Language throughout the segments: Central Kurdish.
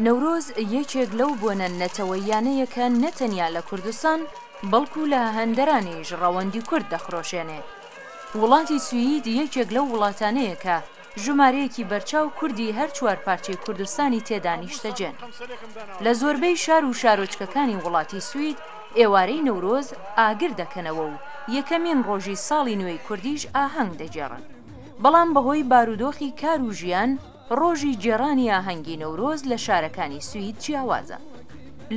نەورۆز یەکێک لەو بۆنە نەتەوەییانەیە کە نە تەنیا لە کوردستان، بەڵکو لە هەندەرانیش ڕەوەندی کورد دەخرۆشێنێ. وڵاتی سوید یەکێک لەو وڵاتانەیە کە ژمارەیەکی بەرچاو کوردی هەر چوارپارچەی کوردستانی تێدا نیشتەجێن. لە زۆربەی شار و شارۆچکەکانی وڵاتی سوید ئێوارەی نەورۆز ئاگر دەکەنەوە و یەکەمین ڕۆژی ساڵی نوێی کوردیش ئاهەنگ دەگێڕن. بەڵام بەهۆی بارودۆخی کار و ژیان ڕۆژی گێڕانی ئاهەنگی نەورۆز لە شارەکانی سوید جیاوازە.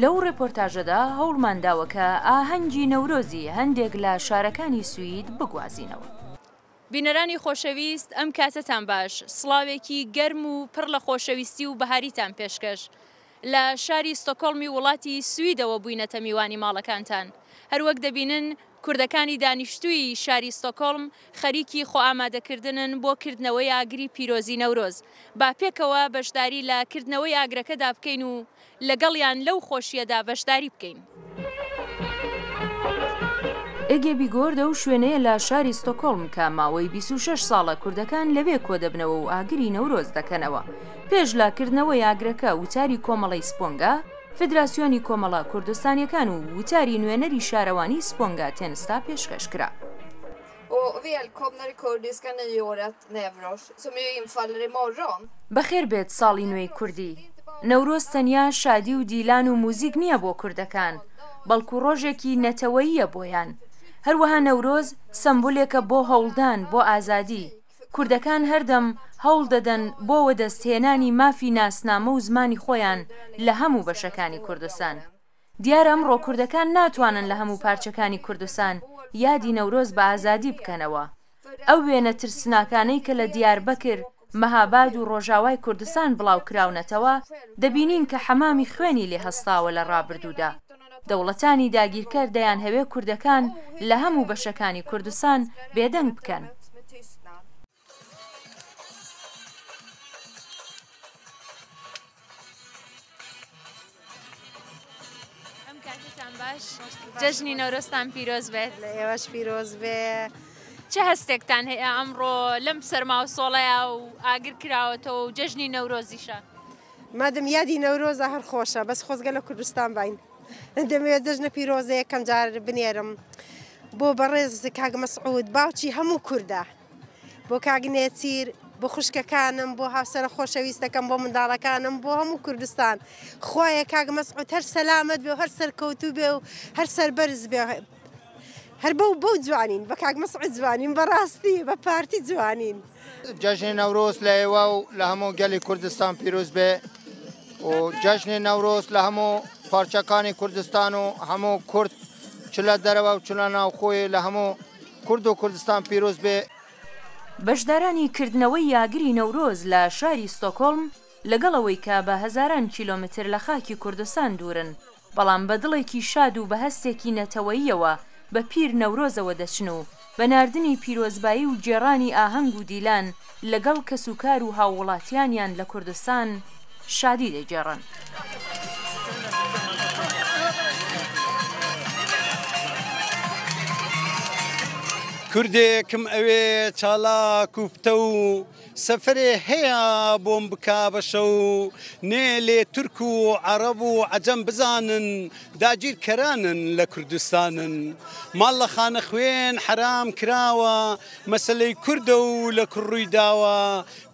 لەو ڕێپۆرتاژەدا هەوڵمان داوە کە ئاهەنگی نەورۆزی هەندێک لە شارەکانی سوید بگوازینەوە. بینەرانی خۆشەویست ئەم کاتەتان باش، سڵاوێکی گەرم و پڕ لە خۆشەویستی و بەهاریتان پێشکەش. لە شاری ستۆکۆڵمی وڵاتی سویدەوە بووینەتە میوانی ماڵەکانتان. هەروەک دەبینن کوردەکانی دانیشتووی شاری ستۆکۆڵم خەریکی خۆئامادەکردنن بۆ کردنەوەی ئاگری پیرۆزی نەورۆز. با پێکەوە بەشداری لە کردنەوەی ئاگرەکەدا بکەین و لەگەڵیان لەو خۆشییەدا بەشداری بکەین. ئێگێبیگۆرد ئەو شوێنەیە لە شاری ستۆکۆڵم کە ماوەی 26 ساڵە کوردەکان لەوێ کۆدەبنەوە و ئاگری نەورۆز دەکەنەوە. پێش لە کردنەوەی ئاگرەکە وتاری کۆمەڵەی سپۆنگا، فیدراسیۆنی کۆمەڵە کوردستانیەکان و وتاری نوێنەری شارەوانی سپۆنگا تێنستا پێشکەش کرا. بەخێر بێت ساڵی نوێی کوردی. نەورۆز تەنیا شادی و دیلان و موزیک نییە بۆ کوردەکان، بەڵکو ڕۆژێکی نەتەوەییە بۆیان. هەروەها نەورۆز سەمبولێکە بۆ هەوڵدان بۆ ئازادی. کوردەکان هەردەم هەوڵ دەدەن بۆ وەدەستهێنانی مافی ناسنامە و زمانی خۆیان لە هەموو بەشەکانی کوردستان. دیارە ئەمڕۆ کوردەکان ناتوانن لە هەموو پارچەکانی کوردستان یادی نەورۆز بە ئازادی بکەنەوە. ئەو وێنە ترسناکانەی کە لە دیاربەکر، مەهاباد و ڕۆژاوای کوردستان بڵاو کراونەتەوە، دەبینین کە حەمامی خوێنی لێ هەستاوە لە ڕابردوودا. دەوڵەتانی داگیرکەر دەیانهەوێ کوردەکان لە هەموو بەشەکانی کوردستان بێدەنگ بکەن. ئەم کاتەتان باش، جەژنی نەورۆزتان پیرۆز بێت. لە ئێوەش پیرۆز بێ. چ هەستێکتان هەیە ئەمڕۆ لەم سەرما و سۆڵەیا و ئاگر کراوەتەوە و جەژنی نەورۆزیشە؟ مادەم یادی نەورۆزە هەر خۆشە بەس خۆزگە لە کوردستان باین. دەمەوێت جەژنە پیرۆزە یەکەم جار بنێرم بۆ بەڕێز کاک مەسعود باوکی هەموو کوردە بۆ کاک نێچیر بۆ خوشکەکانم بۆ هاوسەرە خۆشەویستەکەم بۆ منداڵەکانم بۆ هەموو کوردستان خوایە کاک مەسعود هەر سەلامەت بێ و هەر سەرکەوتوو بێ و هەر سەربەرز بێ هەر بەو بەو جوانین بە کاک مەسعود جوانین بەڕاستی بە پارتی جوانین. جەژنی نەورۆز لە ئێوە و لە هەموو گەلی کوردستان پیرۆز بێ و جەژنی نەورۆز لە هەموو پارچەکانی کوردستان و هەموو کورد چ لە دەرەوە و چ لە ناوخۆی لە هەموو کورد و کوردستان پیرۆز بێ. بەشدارانی کردنەوەی یاگری نەورۆز لە شاری ستۆکۆڵم لەگەڵ ئەوەی کە بە هەزاران کیلۆمتر لە خاکی کوردستان دوورن، بەڵام بە دڵێکی شاد و بە هەستێکی نەتەوەییەوە بە پیر نەورۆزەوە دەچن و بە ناردنی پیرۆزبایی و گێڕانی ئاهەنگ و دیلان لەگەڵ کەسوکار و هاووڵاتیانیان لە کوردستان شادی دەگێڕن. کوردێکم ئەوێ چالاک و پتەو سەفەرێ هەیە بۆم بکا بە شەو نێ لێ تورک و عەڕەب و عەجەم بزانن داگیر کەرانن لە کوردستانن ماڵ لە خانە خوێن حەرام کراوە مەسەلەی کوردە و لە کوڕ ڕووی داوە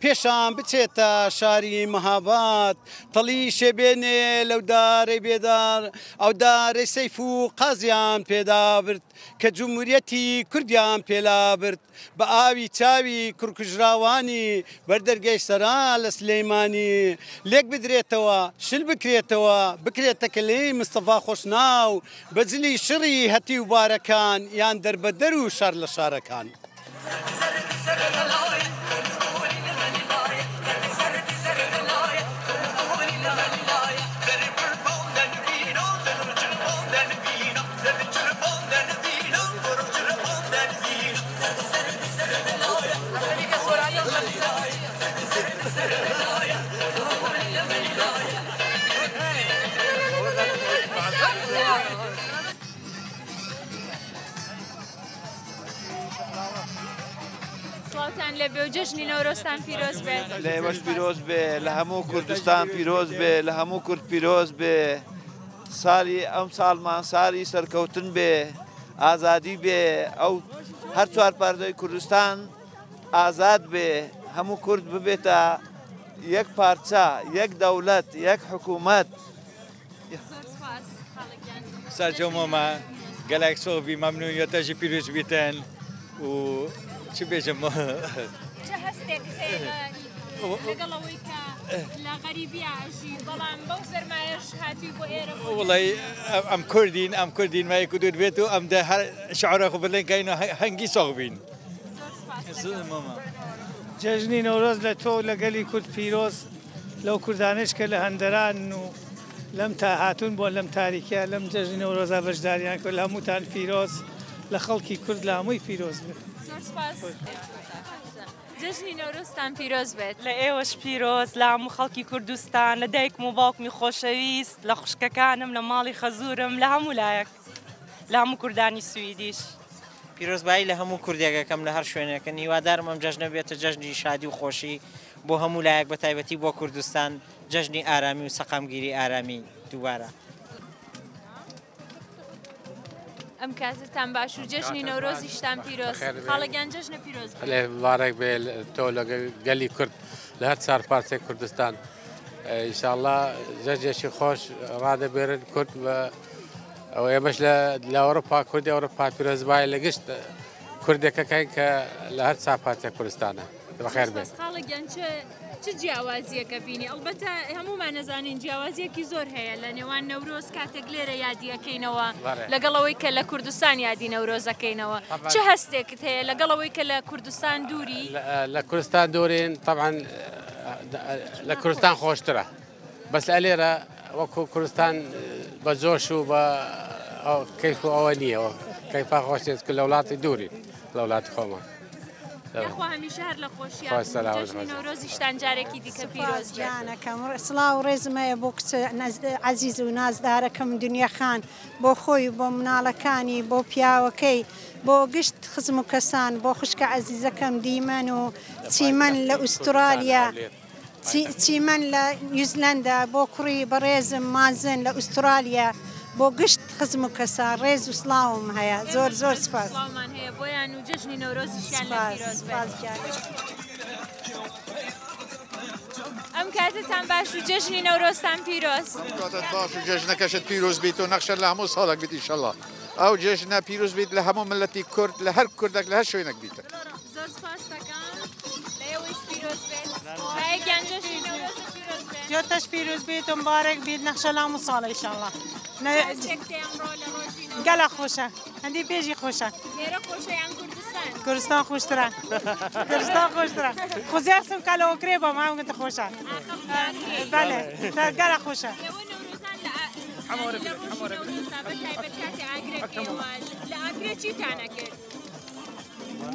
پێشان بچێتە شاری مەهاباد تەڵیشێ بێنێ لەو دارەی بێدار ئەو دارەی سەیف و قازیان پێدا برد کە جموریەتی کوردیان پێ لابرد بە ئاوی چاوی کوڕکوژراوانی بەر دەرگای سەرا لە سلێمانی لێک بدرێتەوە، شل بکرێتەوە، بکرێتە کەلێی مستەفا خۆشناو بە جلی شڕی هەتیو بارەکان یان دەربەدەر و شار لە شارەکان. بێ و جەژنی نەورۆزتان پیرۆز بێت. لە ئێوەش پیرۆز بێ، لە هەموو کوردستان پیرۆز بێ، لە هەموو کورد پیرۆز بێ. ساڵی ئەمساڵمان ساڵی سەرکەوتن بێ، ئازادی بێ، ئەو هەر چوار پارچەی کوردستان ئازاد بێ، هەموو کورد ببێتە یەک پارچە، یەک دەوڵەت، یەک حکوومەت. زۆر سپاس خاڵە گیان. سەرجەم مە گەلەک سۆخ بی مەمنون یە تەژی پیروز بیتن و چ بێژم. چ هەستێکت هەیە لەگەڵ ئەوەی کە لە غەریبیا ئەژی بەڵام بەو سەرمایەش هاتووی بۆ ئێرە بۆ وەڵی ئەم کوردین ئەم کوردین ما یەک و دوور بێت و ئەم دە هەر شعورە خو بلێن کەین و هەنگی سۆخ بین. زۆر سپاس دەکەم. جەژنی نەورۆز لە تۆ و لە گەلی کورد پیرۆز. لەو کوردانەیش کە لە هەندەرانن و لەم تا هاتوون بۆ لەم تاریکیە لەم جەژنی نەورۆزا بەشداریان کرد لە هەمووتان پیرۆز لە خەڵکی کورد لە هەمووی پیرۆز بێت. زۆر سپاس. جەژنی نەورۆزتان پیرۆز بێت. لە ئێوەش پیرۆز، لە هەموو خەڵکی کوردستان، لە دایکم و باوکمی خۆشەویست، لە خوشکەکانم، لە ماڵی خەزوورم، لە هەموو لایەک، لە هەموو کوردانی سویدیش. پیرۆزبایی لە هەموو کوردێک ئەکەم لە هەر شوێنێکن، هیوادارم ئەم جەژنە ببێتە جەژنی شادی و خۆشی بۆ هەموو لایەک بە تایبەتی بۆ کوردستان جەژنی ئارامی و سەقامگیری ئارامی دووبارە. ئەم کاتتان باش و جەژنی نەورۆزیشتان پیرۆز خاڵە گیان جەژنە پیرۆز بێت. لێ مبارەک بێ تۆ لەگەل گەلی کورد لە هەر چار پارچەی کوردستان ئینشاءاللە جەژنێکی خۆش ڕادەبێرن کورد بە ئەو ئێمەش لە لە ئەوروپا کوردی ئەوروپا پیرۆزبای لە گشت کوردێکەکەین کە لە هەر چار پارچەی کوردستانە. بەخێر بێن. خاڵە گیان چ چ جیاوازیەکە بینی ئەڵبەتە هەمومان نەزانین جیاوازیەکی زۆر هەیە لە نێوان نەورۆز کاتێک لێرە یادی ئەکەینەوە لەگەڵ ئەوەی کە لە کوردستان یادی نەورۆز ئەکەینەوە چ هەستێکت هەیە لەگەڵ ئەوەی کە لە کوردستان دووری؟ لە کوردستان دوورین طبعا لە کوردستان خۆشترە بەس ئەلێرە وەکو کوردستان بە جۆش و بە کەیف و ئەوە نییە کەیفا خۆشێت کە لە وڵاتی دووری لە وڵاتی خۆمان. یاخوا هەمیشە هەر لە خۆشیان جەژنی نەورۆزیشتان جارێکی دیکە پیرۆز بێت. گیانەکەم سڵاو و ڕێزم هەیە بۆ کچە عەزیز و نازدارەکەم دنیا خان بۆ خۆی و بۆ مناڵەکانی بۆ پیاوەکەی بۆ گشت خزم و کەسان بۆ خوشکە عەزیزەکەم دیمەن و چیمەن لە ئوسترالیا. چیمەن لە نیوزلەندا، بۆ کوڕی بەڕێزم مازن لە ئوسترالیا، بۆ گشت خزم و کەسان ڕێز و سڵاوم هەیە زۆر زۆر سپاس. سڵاومان هەیە بۆیان و جەژنی نەورۆزیشیان لێ پیرۆز بێت. ئەم کاتەتان باش و جەژنی نەورۆزتان پیرۆز. کاتت باش و جەژنەکەشت پیرۆز بیت و نەخشە لە هەموو ساڵێک بیت ئیشەڵا ئەو جەژنە پیرۆز بیت لە هەموو ملەتی کورد لە هەر کوردێک لە هەر شوێنێک بیتن. زۆر سپاس دەکەم لە ئێوەیش پیرۆز بێت دایە گیان جەژنی نەورۆزت پیرۆز بێت. جۆتەش پیرۆز بیت و مبارەک بیت نەخشە لە هەموو ساڵە ئیشەڵا. هەستێک تێ ئەمڕۆ لە ڕۆژی نەورۆز. گەلە خۆشە هەندی پێشی خۆشە. لێرە خۆشە یان کوردستان؟ کوردستان خۆشترە کوردستان خۆشترە خۆزیاسم کە لە ئۆکرێ بم هەموو خۆشە. بەلێ گەلە خۆشە. ئێوە نەورۆزان لە لە ڕۆژی نەورۆزدا بە تایبەت کاتێ ئاگرەکەیەوە لە ئاگرێ چیتان ئەکرد؟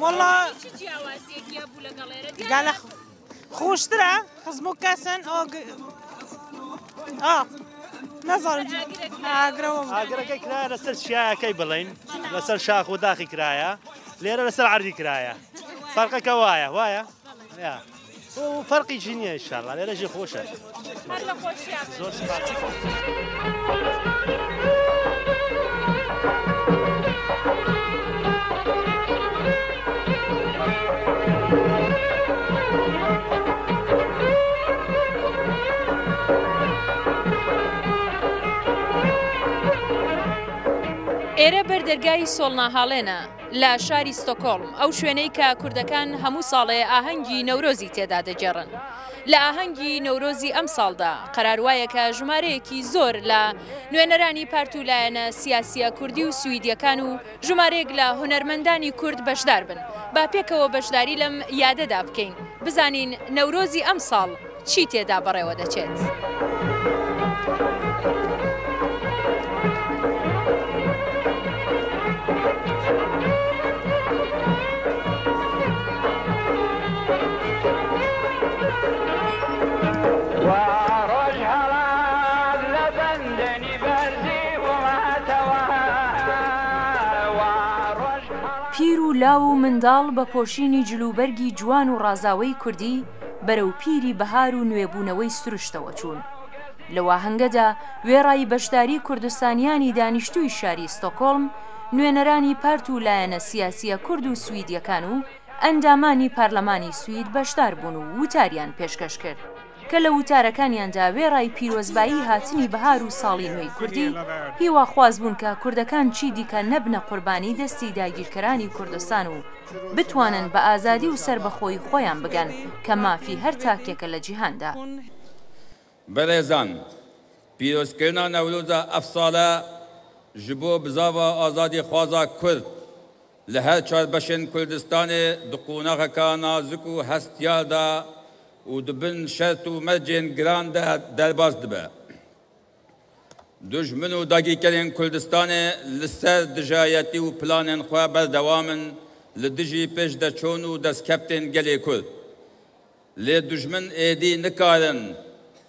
وەڵا چ جیاوازیەکی هەبوو لەگەڵ ئێرە؟ گەلە خۆشترە خزم و کەسن ئا نەزانم ئاگرەوە ئاگرەکەی کرایە لەسەر چیایەکەی بڵین لەسەر شاخ و داخی کرایە لێرە لەسەر عەردی کرایە فەرقەکە وایە وایە یا فەرقی چی نییە ئینشاءاللە لێرەشی خۆشە هەر لە خۆشیان بن. زۆر سپاس. ئێرە بەر دەرگای سۆڵناهاڵێنە لە شاری ستۆکۆڵم، ئەو شوێنەی کە کوردەکان هەموو ساڵێ ئاهەنگی نەورۆزی تێدا دەگێڕن. لە ئاهەنگی نەورۆزی ئەمساڵدا قەرار وایە کە ژمارەیەکی زۆر لە نوێنەرانی پارت و لایەنە سیاسییە کوردی و سویدییەکان و ژمارەیەک لە هونەرمەندانی کورد بەشدار بن. با پێکەوە بەشداری لەم یادەدا بکەین بزانین نەورۆزی ئەمساڵ چی تێدا بەڕێوە دەچێت. پیر و لاو. لاو و منداڵ بە پۆشینی جلوبەرگی جوان و ڕازاوەی کوردی بەرەو پیری بەهار و نوێبوونەوەی سروشتەوە چوون. لەو ئاهەنگەدا وێڕای بەشداری کوردستانیانی دانیشتووی شاری ستۆکۆڵم، نوێنەرانی پارت و لایەنە سیاسییە کورد و سویدییەکان و ئەندامانی پارلەمانی سوید بەشدار بوون و وتاریان پێشکەش کرد کە لە وتارەکانیاندا وێڕای پیرۆزبایی هاتنی بەهار و ساڵی نوێی کوردی هیواخواز بوون کە کوردەکان چیدیکە نەبنە قوربانی دەستی داگیرکەرانی کوردستان و بتوانن بە ئازادی و سەربەخۆیی خۆیان بگەن کە مافی هەر تاکێکە لە جیهاندا. بەڕێزان، پیرۆزکردنا نەورۆزا ئەف ساڵە ji bo bizava azadîxwaza Kurd li her çar beşên Kurdistanê di qonaxeka nazik û hestiyar de û di bin şert û mercên giran de derbas dibe. Dijmin û dagîkerên Kurdistanê li ser dijayetî û planên xwe berdewam in li dijî pêşdeçûn û destkeftên gelê Kurd. Lê dijmin êdî nikarin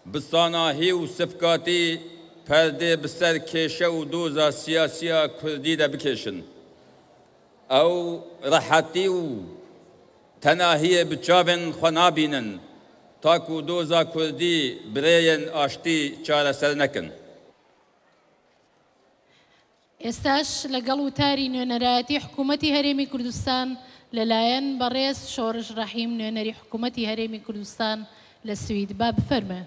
bi sanahî û sifkatî perdê bi ser kêşe û doza siyasiya Kurdî de bikêşin. Ew rehetî û tenahiyê bi çavên xwe nabînin ta ku doza Kurdî bi rêyên aştî çareser nekin. ئێستاش لەگەڵ وتاری نوێنەرایەتی حکوومەتی هەرێمی کوردستان لەلایەن بەڕێز شۆڕش ڕەحیم نوێنەری حکوومەتی هەرێمی کوردستان لە سوید با بفەرموێ.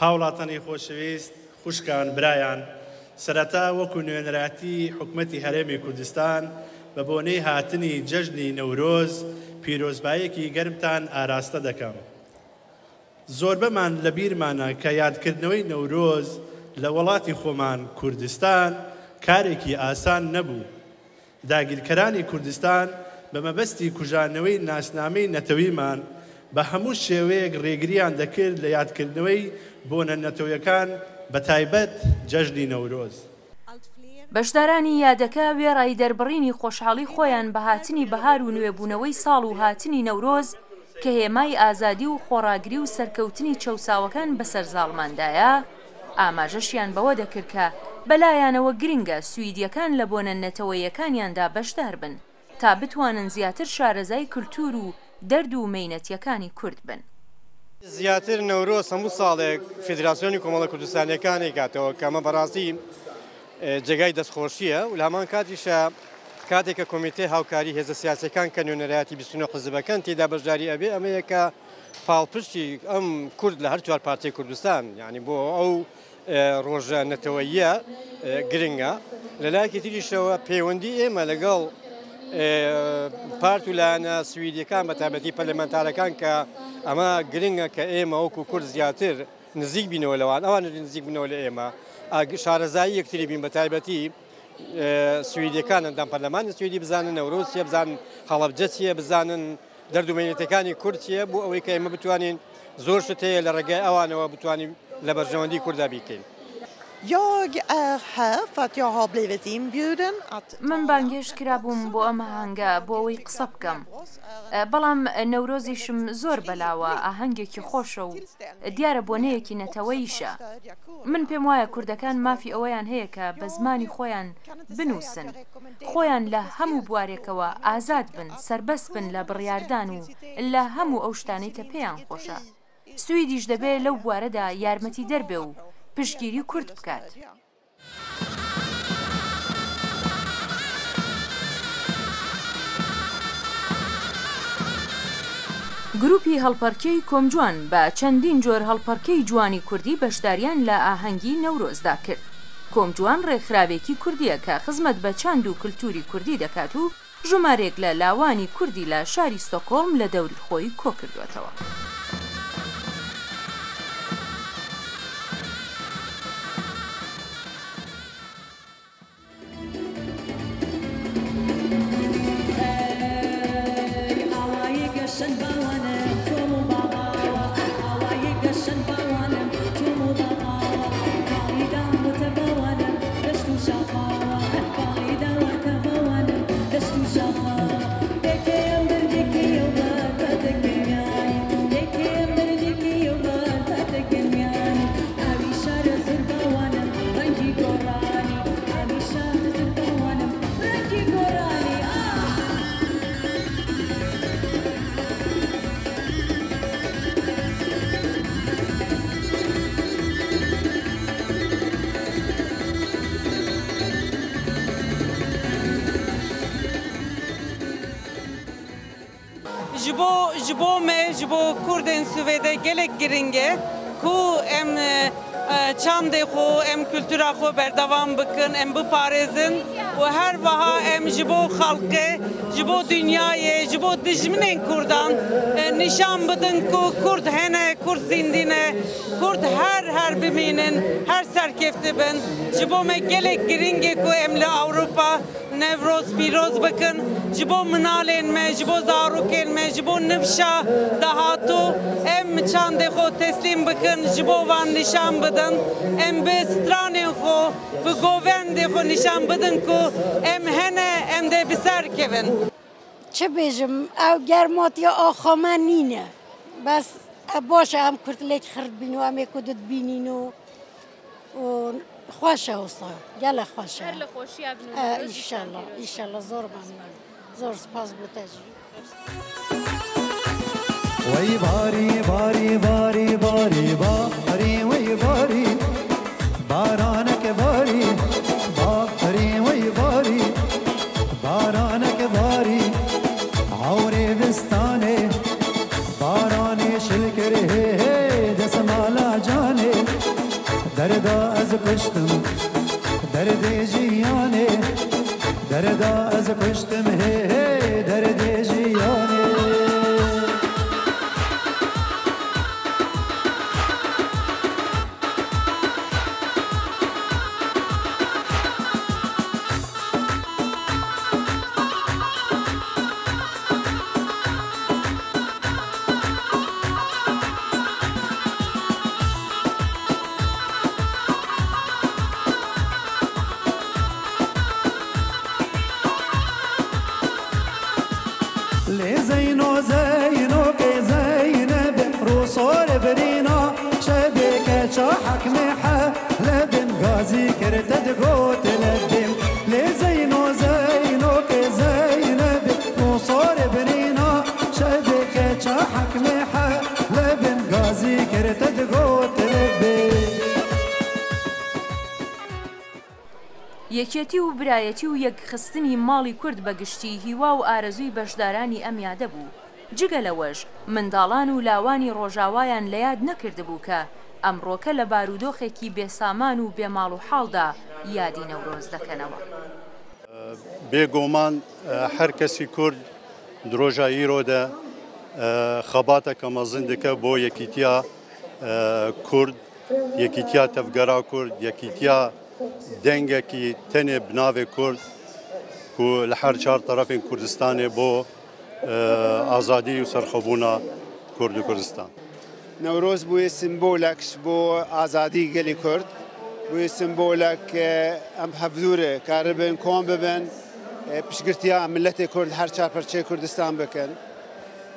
هاوڵاتانی خۆشەویست، خوشکان، برایان، سەرەتا وەکو نوێنەرایەتی حکومەتی هەرێمی کوردستان بە بۆنەی هاتنی جەژنی نەورۆز پیرۆزباییەکی گەرمتان ئاراستە دەکەم. زۆربەمان لە بیرمانە کە یادکردنەوەی نەورۆز لە وەڵاتی خۆمان کوردستان کارێکی ئاسان نەبوو. داگیرکەرانی کوردستان بە مەبەستی کوژانەوەی ناسنامەی نەتەویمان بە هەموو شێوەیەک رێگریان دەکرد لە یادکردنەوەی بۆنە نەتەویەکان بە تایبەت جەژنی نەورۆز. بەشدارانی یادەکە وێڕای دەربڕینی خۆشحاڵی خۆیان بە هاتنی بەهار و نوێبوونەوەی ساڵ و هاتنی نەورۆز کە هێمای ئازادی و خۆڕاگری و سەرکەوتنی چەوساوەکان بەسەر زاڵماندایە، ئاماژەشیان بەوە دەکرد کە بەلایانەوە گرنگە سویدییەکان لە بۆنە نەتەوەیەکانیاندا بەشدار بن تا بتوانن زیاتر شارەزای کلتور و دەرد و مەینەتیەکانی کورد بن. زیاتر نەورۆز هەموو ساڵێک فیدراسیۆنی کۆمەڵە کوردستانیەکان ئەیکاتەوە کە ئەمە بەڕاستی جێگای دەستخۆشیە و لە هەمان کاتیشا کاتێک کە کۆمیتەی هاوکاری هێزە سیاسیەکان کە نوێنەرایەتی 29 حزبەکەن تێدا بەشداری ئەبێ ئەمەیە کە پاڵپشتی ئەم کورد لە هەر چوار پارچەی کوردستان یعنی بۆ ئەو ڕۆژە نەتەوەییە گرنگە، لە لایەکی تریشەوە پەیوەندی ئێمە لەگەڵ پارت و لایەنە سویدیەکان بە تایبەتی پەرلەمانتارەکان کە ئەمە گرنگە کە ئێمە وەکو کورد زیاتر نزیک بینەوە لەوان ئەوان نزیک بنەوە لە ئێمە شارەزایی یەکتری بین بە تایبەتی سویدیەکان ئەندام پەرلەمانی سویدی بزانن نەورۆز چیە بزانن هەڵەبجە چیە بزانن دەرد و مەینەتەکانی کورد چییە بۆ ئەوەی کە ئێمە بتوانین زۆر شت هەیە لە ڕێگای ئەوانەوە بتوانین لە بەرژەوەندی کورددا بیکەین. Jag är här för att jag har blivit inbjuden att من بانگهێشت کرابووم بۆ ئەم ئاهەنگە بۆ ئەوەی قسە بکەم، بەڵام نەورۆزیشم زۆر بەلاوە ئاهەنگێکی خۆشە و دیارە بۆنەیەکی نەتەوەییشە. من پێم وایە کوردەکان مافی ئەوەیان هەیە کە بە زمانی خۆیان بنووسن. خۆیان لە هەموو بوارێکەوە ئازاد بن، سەربەست بن لە بڕیاردان و لە هەموو ئەو شتانەی کە پێیان خۆشە. سویدیش دەبێ لەو بوارەدا یارمەتیدەر بێ و پشتگیری کورد بکات. گروپی هەڵپەڕکێی کۆمجوان بە چەندین جۆر هەڵپەڕکێی جوانی کوردی بەشداریان لە ئاهەنگی نەورۆزدا کرد. کۆمجوان ڕێکخراوێکی کوردییە کە خزمەت بە چاند و کلتوری کوردی دەکات و ژمارەیەک لە لاوانی کوردی لە شاری ستۆکۆڵم لە دەوری خۆی کۆکردووەتەوە. Ji bo me, ji bo Kurdên Swêdê gelek giring e ku em çandê xwe, em kultura xwe berdewam bikin, em biparêzin û her wiha em ji bo xelkê, ji bo dinyayê, ji bo dijminên Kurdan nîşan bidin ku Kurd hene, Kurd zîndî ne, Kurd her her bimînin, her serkefti bin. Ji bo me gelek girîng e ku em li Ewropa Newroz pîroz bikin. Ji bo minalên me, ji bo zarokên me, ji bo nifşa dahatû em çandê xwe teslîm bikin, ji bo wan nîşan bidin. Em bi stranên xwe, bi govendê xwe nîşan bidin ku em hene, em dê bi ser kevin. Çi bêjim, ew germatiya axa me nîne. Bes baş e em kurd lêk xirt bîn û em ê ku didbînîn û û xweş e wisa, gelek xweş e. Her li xweşiya bin û Newroz jî Înşallah, înşallah zor memnûn. Zor spas bo te jî. Wey barî barî barî barî barî wey barî baranek barî barî wey barî baranek barî ewrê vistanê baranê şil kir hê hê desmala canê derda ez kuştim derdê jiyanê derda ez kuştim hê hê derdê jiyanê. لێ زەینۆ زەینۆکەی زەینەب ڕووسۆر برینە شەبێکە چا حەکمێ حەلەبم گازی کردە دگۆت لەبێم لێ زەینۆ زەینۆکەی زەینەب ڕووسۆر برینە شەبێکە چا حەکمێ حەلەبم گازی کردە دگۆت لەبێم. یەکێتی و برایەتی و یەکخستنی ماڵی کورد بە گشتی هیوا و ئارەزووی بەشدارانی ئەم یادە بوو. جگە لەوەش منداڵان و لاوانی ڕۆژاوایان لە یاد نەکردبوو کە ئەمڕۆکە لە بارودۆخێکی بێ سامان و بێ ماڵ و حاڵدا یادی نەورۆز دەکەنەوە. بێ گۆمان هەر کەسی کورد درۆژا ئیرۆ دە خەباتەکە مەزن دکە بۆ یەکیتیا کورد، یەکیتیا تەڤگەرا کورد، یەکیتیا دەنگەکی تەنێ بناوێ کورد کو لە هەر چار تەرەفên کوردستانێ بۆ ئازادی و سەرخەبوونا کورد و کوردستان. نەورۆز بوویە سیمبولەک بۆ ئازادی گەلی کورد، بوویە سیمبولەک ئەم هەڤدوورێ کاربن کۆم ببن پشتگرتیا ملەتی کورد هەر چار پەرچەی کوردستان بکەن.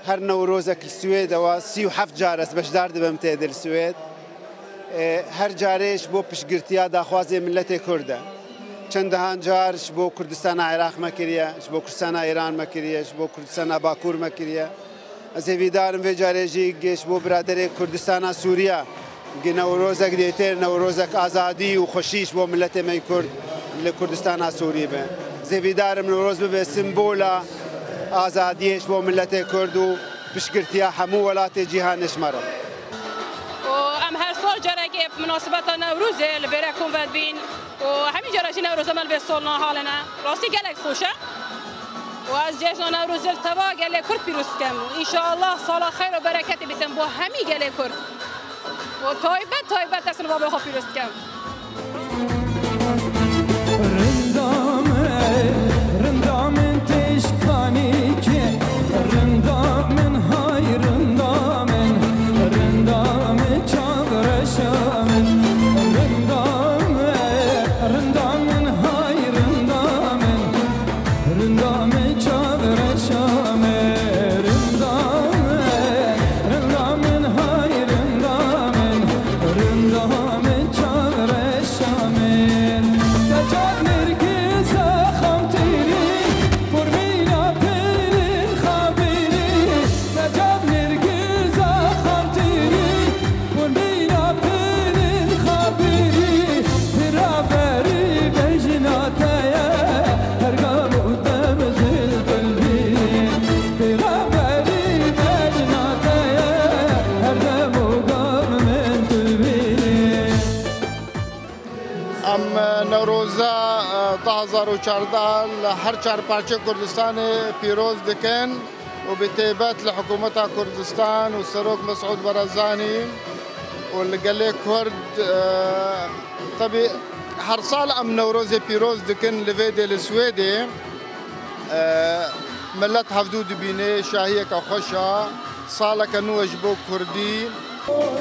هەر نەورۆزەک لە سوێدەوە 37 جار ئەس بەشدار دبم تێدە لە سوێد، هەر جارێش بۆ پشتگرتیا داخوازێ ملەتێ کوردە. چەندەهان جارش بۆ کوردستانا عێراق مەکریە، ش بۆ کوردستانا ئێران مەکریە، ش بۆ کوردستانا باکوور مەکریە. ئەز هێڤیدارم ڤێ جارێ ژی گێش بۆ برادەرێ کوردستانا سووریا گ نەورۆزەک دێتێر نەورۆزەک ئازادی و خوەشیش بۆ ملەتێ مەی کورد لە کوردستانا سووری بێ. ئەز هێڤیدارم نەورۆز ببێ سیمبولا ئازادیێش بۆ ملەتێ کورد و پشتگرتیا هەموو وەلاتێ جیهانێش مەرە. و ئەم هەر ساڵ جارێکێ مناسبەتا نەورۆزێ لە ڤێرە کۆم ڤەدبین و هەمی جارە ژی نەورۆزە مەل ڤێ ساڵنا هاڵێنە ڕاستی گەلەک خۆشە و ئەز جێژنا نەورۆزێ تەوا گەلێ کورد پیرۆز دکەم و ئینشاءاللە ساڵا خێر و بەرەکەتی بیتن بۆ هەمی گەلێ کورد و تایبەت تایبەت ئەس بابێ خۆ پیرۆز دکەم. 2014 لە هەر چار پارچەی کوردستانێ پیرۆز دکەن و بە تایبەت لە حکوومەتا کوردستان و سەرۆک مەسعود بەرزانی و لە گەلێ کورد تەبی هەر ساڵ ئەم نەورۆزێ پیرۆز دکن لە ڤێدێ لە سوێدێ ملت هەڤدوو دبینێ شاهیەکە خۆشە ساڵەکە نووەش بۆ کوردی.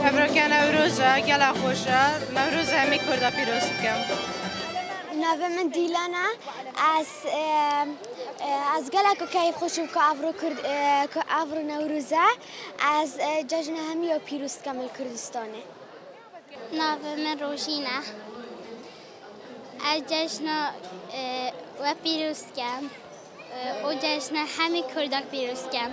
ئەمرۆکە نەورۆزە گەلا خۆشە نەورۆزە هەمی کوردا پیرۆز بکەم. ناوێ من دیلانە ئەز ئەز گەلەک کەیف خوشم کە ئاڤرۆ کورد کە ئاڤرۆ نەوروزە ئەز جەژنە هەمیە پیروز دکەم لە کوردستانێ. ناوێ من ڕۆژینە ئەز جەژنە وە پیروز دکەم و جەژنە هەمی کورداک پیروز دکەم.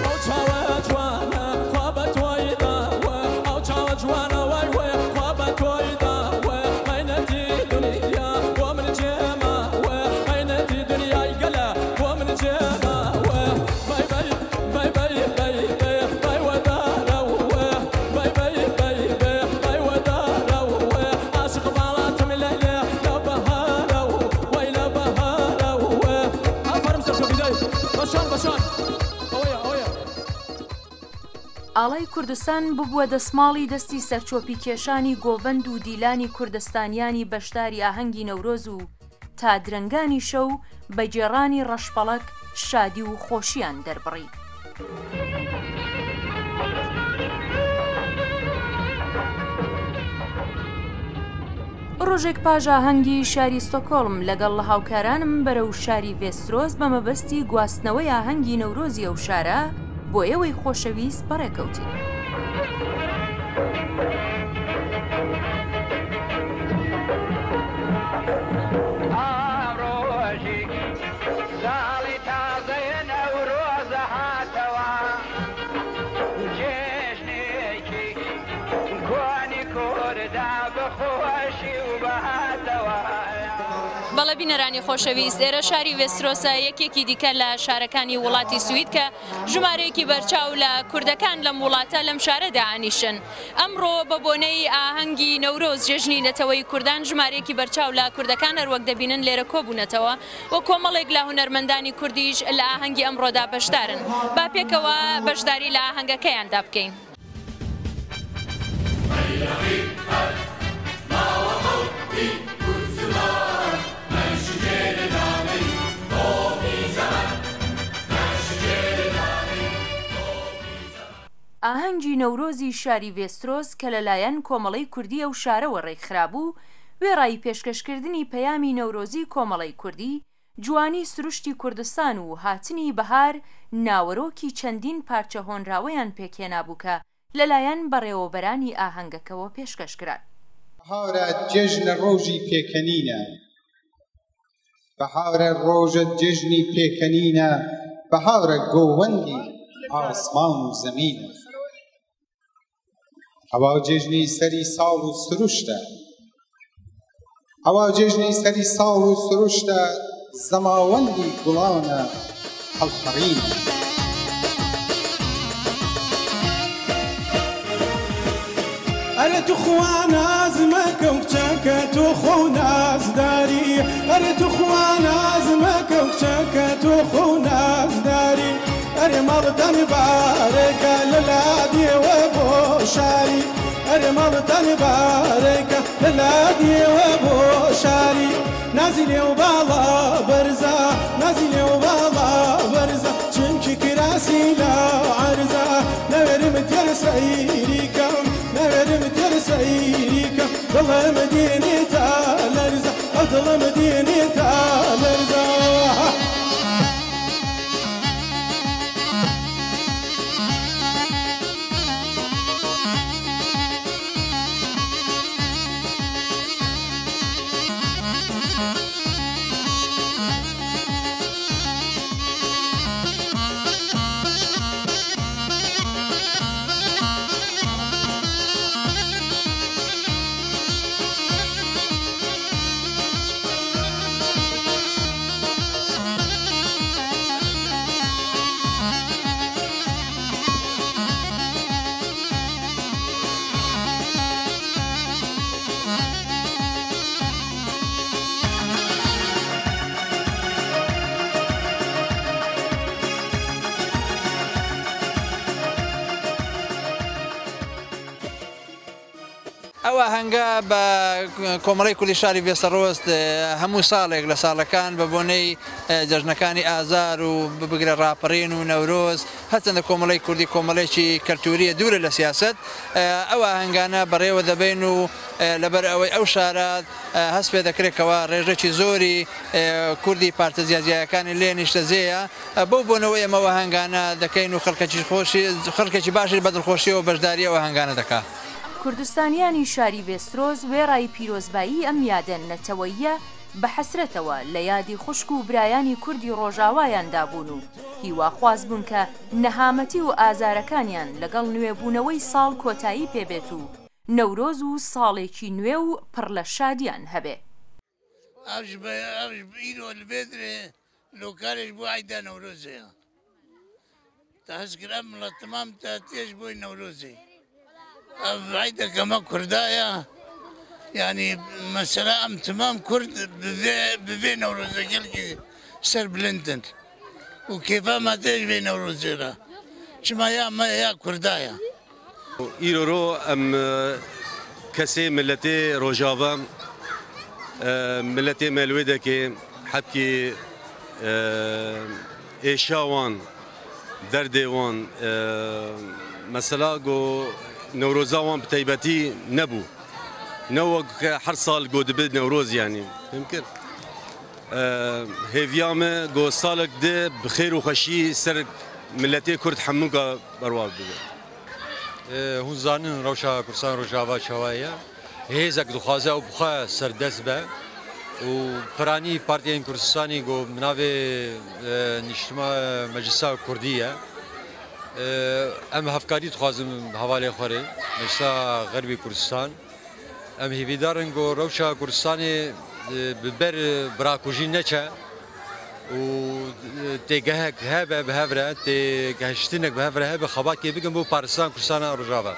ئەو چاوە جوانە خوا بە تۆی داوە، ئەو چاوە جوانە وای وای خوا بە تۆی داوە، مەینەتی دنیا بۆ من جێماوە، مەینەتی دنیای گەلە بۆ من جێماوە، بەی بەی بەی بەی بەی بەی بەی وەدارەوە، بەی بەی بەی بەی بەی وەدارەوە، عاشق باڵاتم لەیلێ لە بەهارەوە، وەی لە بەهارەوە. ئافەرم سەرکەوتی دای بەشان بەشان. ئاڵای کوردستان ببووە دەسماڵی دەستی سەرچۆپی کێشانی گۆڤەند و دیلانی کوردستانیانی بەشداری ئاهەنگی نەورۆز و تا درەنگانی شەو بە گێڕانی ڕەشپەڵەک شادی و خۆشیان دەربڕی. ڕۆژێک پاش ئاهەنگی شاری ستۆکۆڵم لەگەڵ هاوکارانم بەرەو شاری ڤێسترۆس بە مەبەستی گواستنەوەی ئاهەنگی نەورۆزی ئەو شارە بۆ ئێوەی خۆشەویست بەڕێکەوتین. بەڵێ بینەرانی خۆشەویست، ئێرە شاری ڤێسترۆسە، یەکێکی دیکە لە شارەکانی وڵاتی سوید کە ژمارەیەکی بەرچاو لە کوردەکان لەم وڵاتە لەم شارەدا ئەنیشن. ئەمڕۆ بە بۆنەی ئاهەنگی نەورۆز جێژنی نەتەوەی کوردان ژمارەیەکی بەرچاو لە کوردەکان هەروەک دەبینن لێرە کۆبوونەتەوە و کۆمەڵێک لە هونەرمەندانی کوردیش لە ئاهەنگی ئەمڕۆدا بەشدارن. با پێکەوە بەشداری لە ئاهەنگەکەیاندا بکەین. ئاهەنگی نەورۆزی شاری ڤێسترۆس کە لەلایەن کۆمەڵەی کوردی ئەو شارەوە ڕێکخرابوو، وێڕای پێشکەشکردنی پەیامی نەورۆزی کۆمەڵەی کوردی، جوانی سروشتی کوردستان و هاتنی بەهار ناوەرۆکی چەندین پارچە هۆنراوەیان پێکهێنابوو کە لەلایەن بەڕێوەبەرانی ئاهەنگەکەوە پێشکەش کران. بەهارە جێژنە ڕۆژی پێکەنینە بەهارە ڕۆژە جێژنی پێکەنینە بەهارە گۆوەندی ئاسمان و زەمینە ئەوا جێژنی سەری ساڵ و سروشتە ئەوا جێژنی سەری ساڵ و سروشتە زەماوەندی گوڵانە هەڵپەڕینە. ئەرێ توخوا ناز مەکە و کچەکە تۆ خۆ نازداری ئەرێ توخوا ناز مەکە و کچەکە تۆ خۆ نازداری ئەرێ ماڵتان بارێکە لە لادێوە بۆ شاری ئەرێ ماڵتان بارێکە لە لادێوە بۆ شاری نازی لێو باڵا بەرزە نازی لێو باڵا بەرزە چونکی کراسی لە عەرزە نەوێرم تێر سەیری کەم نەوێرم تێر سەیری کەم دڵم دێنێ تا لەرزە ئەو دڵم دێنێ تا لەرزە. ئەو ئاهەنگە بە کۆمەڵەی کوردی شاری ڤێستەڕۆست هەموو ساڵێک لە ساڵەکان بە بۆنەی جەژنەکانی ئازار و بگرە ڕاپەڕین و نەورۆز هەرچەندە کۆمەڵەی کوردی کۆمەڵێکی کەلتوریە دوورە لە سیاسەت ئەو ئاهەنگانە بەڕێوە دەبەین و لەبەر ئەوەی ئەو شارە هەست پێ دەکرێت کەوا ڕێژەکی زۆری کوردی پارچە جیاجیایەکانی لێ نیشتەجێیە بەو بۆنەوە ئێمە ئەو ئاهەنگانە دەکەین و خەڵکێکی خۆشی خەڵکێکی باشیش بە دڵخۆشیەوە بەشداری ئەو ئاهەنگانە دەکا. کوردستانیانی شاری ڤێسترۆس وێڕای پیرۆزبایی ئەم یادە نەتەوەییە بە حەسرەتەوە لە یادی خوشک و برایانی کوردی ڕۆژاوایان دابوون و هیواخواز بوون کە نەهامەتی و ئازارەکانیان لەگەڵ نوێبوونەوەی ساڵ کۆتایی پێ بێت و نەورۆز و ساڵێکی نوێ و پڕ لە شادیان هەبێ. ئەڤ ئیرۆ لڤێدرێ لۆکارێش بۆ عیدا نەورۆزێ تە هەست کرد ئەم مڵەت تمام تە تێش بۆی نەورۆزێ ئەڤ عیدە کەمە کوردایە یعنی مەسەلا ئەم تمام کورد بڤێ نەورۆزە گەلکی سەر بلندن و کێفا ما تێش بێ نەورۆزێ را چما یا مە یا کوردایە. ئیرۆ رۆ ئەم کەسێ ملەتێ رۆژاڤا ملەتێ مە لوێ دەکێ حەبکێ ئێشا وان دەردێ وان مەسەلا گۆ نەورۆزا وان بتەیبەتی نەبوو نە وەک هەر ساڵ گۆ دبێ نەورۆز یانی فێم کرد هێڤیا me گۆ ساڵک دێ بخێر و خweşî سەر ملەتێ کورد هەمووکا بەروا ببێ. هون زانن رەوشا کوردستان ڕۆژاڤا چاوایە هێزەک دخوازە ئەو بخوا سەردەست بە و پرانی پارتیên کوردستانی گۆ مناوێ نیشتما مەجلسا کوردیە ئەم هەفکاری دخوازم هەواڵێ خوارێ مەجلسا غەربی کوردستان ئەم هیویدارن گۆ رەوشا کوردستانێ ببەر براکوژی نەچە و تێگەهەک هەبە بە هەڤرە تێگەهشتنێک بە هەڤرە هەبە خەباتێ بگەن بۆ پارستان کوردستانە ڕۆژاڤا.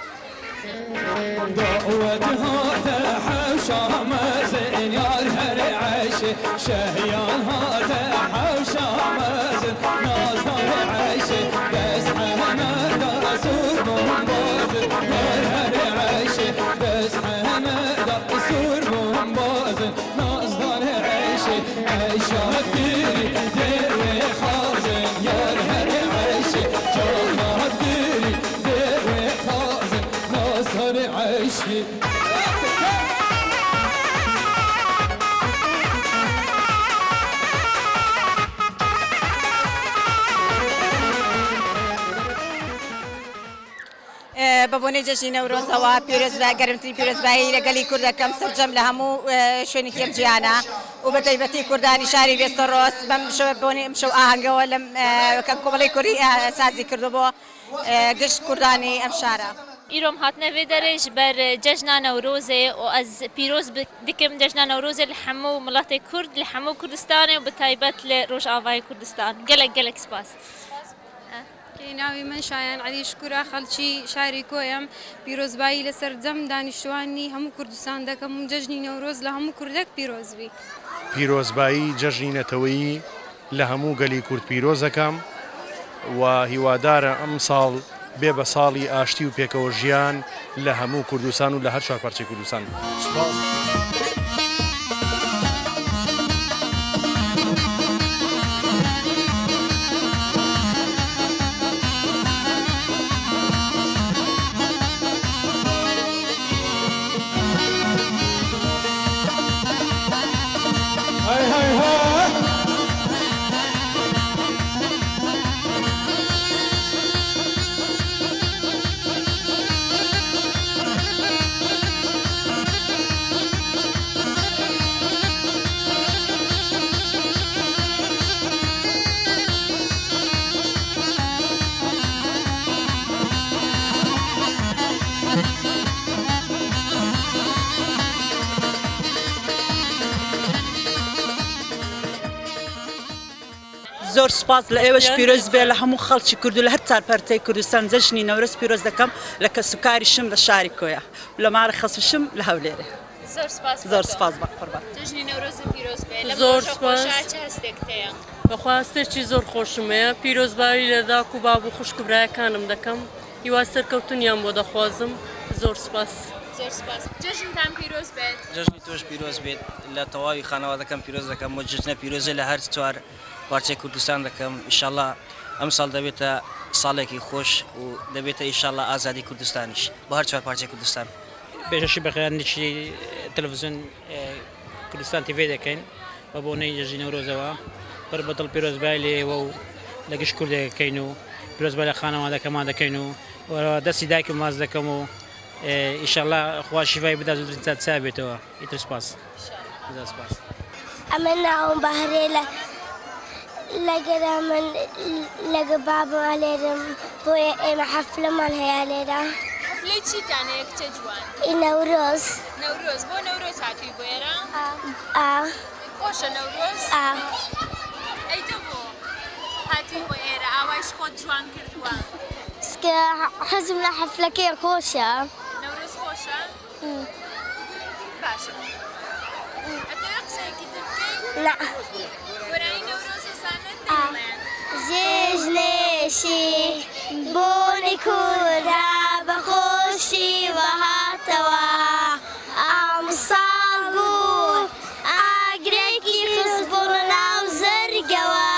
بە بۆنەی جەژنی نەورۆزەوە پیرۆزبا گەرمترین پیرۆزبایی لە گەلی کورد دەکەم سەرجەم لە هەموو شوێنێکی ئەم جیهانە و بە تایبەتی کوردانی شاری ڤێستەرۆس بەم شەوە بۆنەی ئەم شەو ئاهەنگەوە لەم کە کۆمەڵەی کوردی سازی کردو بۆ گشت کوردانی ئەم شارە. ئیرۆم هاتنە ڤێ دەرێ ژ بەر جەژنا نەورۆزێ و ئەز پیرۆز دکم جەژنا نەورۆزێ لە هەموو مڵەتێ کورد لە هەموو کوردستانێ و بە تایبەت لە ڕۆژئاڤای کوردستان گەلەک گەلەک سپاس. ناوی من شایان عەلی شکورە، خەڵکی شاری کۆیەم. پیرۆزبایی لە سەرجەم دانیشتوانی هەموو کوردستان دەکەم و جەژنی نەورۆز لە هەموو کوردەک پیرۆز بی. پیرۆزبایی جەژنی نەتەوەیی لە هەموو گەلی کورد پیرۆز دەکەم و هیوادارە ئەمساڵ بێ بە ساڵی ئاشتی و پێکەوە ژیان لە هەموو کوردستان و لە هەر چوار پارچەی کوردستان. سوپاس. زۆر سوپاس لە ئێوەش پیرۆز بێ لە هەموو خەڵکی کورد و لە هەر چار پارچەی کوردستان جەژنی نەورۆز پیرۆز دەکەم لە کەسوکاریشم لە شاری کۆیە و لە ماڵی خەسووشم لە هەولێرێ. زۆر سوپاس بۆ زۆر تۆ. سوپاس بە قوربان. جەژنی نەورۆزت پیرۆز بێ. لەم زۆر ڕۆژە سوپاس. خۆشە چ هەستێکت هەیە؟ بەخوا هەستێکی زۆر خۆشم هەیە. پیرۆزبایی لە داک و باب و خوشک و برایەکانم دەکەم. هیوای سەرکەوتنیان بۆ دەخوازم. زۆر سوپاس. زۆر سپاس. جەژنتان پیرۆز بێت. جەژنی تۆش پیرۆز بێت لە تەواوی خانەوادەکەم پیرۆز دەکەم و جەژنە پیرۆزە لە هەر چوار پارچەی کوردستان دەکەم ئیشەڵا ئەمساڵ دەبێتە ساڵێکی خۆش و دەبێتە ئیشەڵا ئازادی کوردستانیش بۆ هەر چوار پارچەی کوردستان. پێشەشی بەخێرهاتنێکی تەلەفزیۆن کوردستان تیڤی دەکەین بە بۆنەی جەژنی نەورۆزەوە پڕ بە دڵ پیرۆزبای لە ئێوە و لە گشت کوردێک دەکەین و پیرۆزبای لە خانەوادەکەمان دەکەین و دەستی دایکم ماچ دەکەم و ئیشەڵا خوا شیفای بدات زووترین سات چاک بێتەوە ئیتر سپاس زۆر سپاس. ئەمن ناوم بەهرێ لە لەگەرا من لەگە بابم ئەلێرم بۆیە ئێمە حەفلەمان هەیە لێرە. حەفلەی چیتان هەیە کچە جوان؟ ئی نەورۆز. نەورۆز بۆ نەورۆز هاتووی بۆ ئێرە؟ ئا. خۆشە نەورۆز؟ ئا. ئەی تۆ بۆ هاتووی بۆ ئێرە ئاوایش خۆت جوان کردووە؟ چونکە حەزم لە حەفلەکەیە خۆشە. نەورۆز خۆشە؟ باشە ئەتەوێ قسەیەکی تر بکەی؟ نا. گۆرانی نەورۆز ئەزانن؟ دەیڵێن. جێژنێشی بۆنی کورە بە خۆشی وەهاتەوە ئەمساڵ بوو ئاگرێکی خستبوونە ناو زەرگەوە